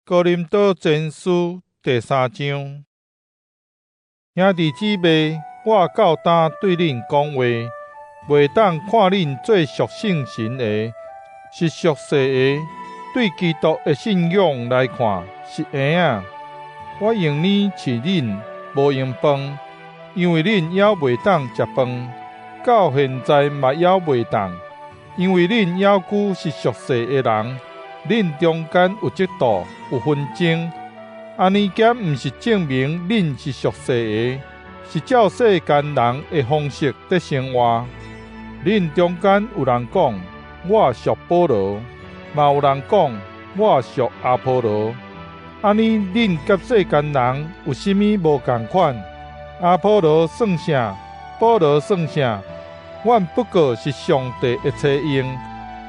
哥林多前書第三章，兄弟姊妹，我到今對恁講話，袂當看恁做屬聖神的，是屬世的。對基督的信仰來看，是嬰仔。我用奶飼恁，無用飯，因為恁猶袂當食飯，到現在嘛猶袂當，因為恁猶閣是屬世的人。恁中間有嫉妒，有紛爭，按呢敢毋是證明恁是屬世的，是照世間人的方式佇生活？恁中間有人講：我屬保羅，嘛有人講：我屬阿波羅。按呢，恁佮世間人有啥物無仝款？阿波羅算啥？保羅算啥？阮不過是上帝的差用。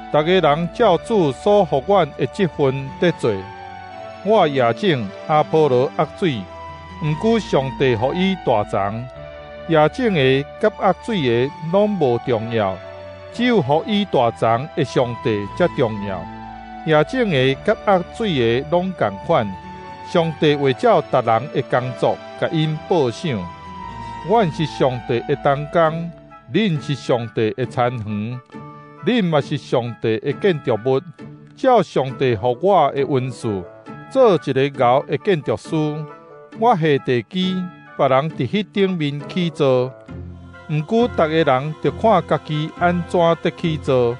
逐个人照主所予阮的職分佇做。我掖種，阿波羅揬水，毋過上帝予伊大長。掖種的佮揬水的攏無重要，只有予伊大長的上帝才重要。掖種的佮揬水的攏仝款，上帝會照逐人的工作，共𪜶報賞。阮是上帝的同工，恁是上帝的田園。恁嘛是上帝的建築物，照上帝予我的恩賜，做一个𠢕的建築師。我下地基，別人佇彼頂面起造。毋過，逐个人著看家己按怎佇起造，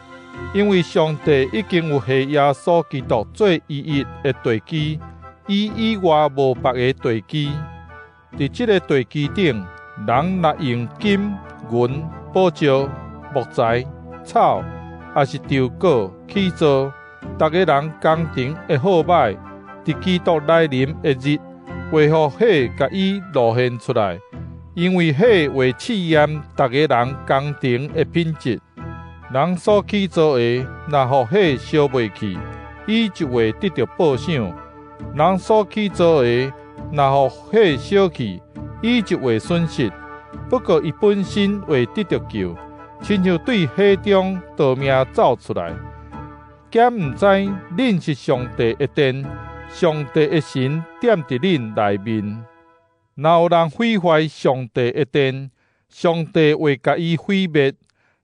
因為上帝已經有下耶穌基督做唯一的地基，伊以外無別个地基。佇這个地基頂，人若用金、銀、寶石、木材、草，抑是稻穀起造，逐个人工程的好䆀，佇基督來臨的日，會予火共伊露現出來，因為火會試驗逐个人工程的品質。人所起造的，若予火燒袂去，伊就會得著報賞；人所起造的，若予火燒去，伊就會損失。不過伊本身會得著救，親像對火中逃命走出來。敢毋知恁是上帝的殿，上帝的神踮佇恁內面？若有人毀壞上帝的殿，上帝會共伊毀滅，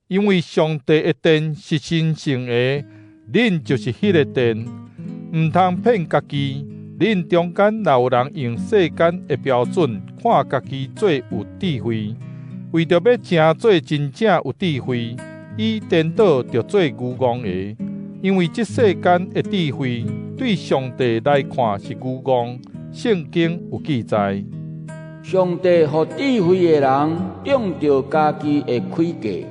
因為上帝的殿是神聖的，恁就是彼个殿。毋通騙家己，恁中間若有人用世間的標準看家己做有智慧，為著欲成做真正有智慧，伊顛倒著做愚戇的。因為這世間的智慧對上帝來看是愚戇。聖經有記載：上帝予智慧的人中著家己的詭計。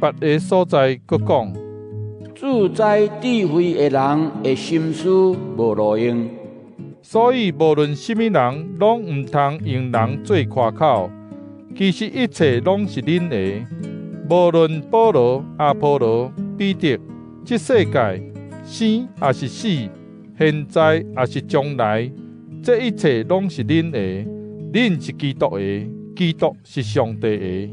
別个所在閣講：主知智慧的人的心思無路用。所以無論啥物人，攏毋通用人做誇口。其實一切攏是恁的，無論保羅、阿波羅、彼得，這世界生抑是死，現在抑是將來，這一切攏是恁的。恁是基督的，基督是上帝的。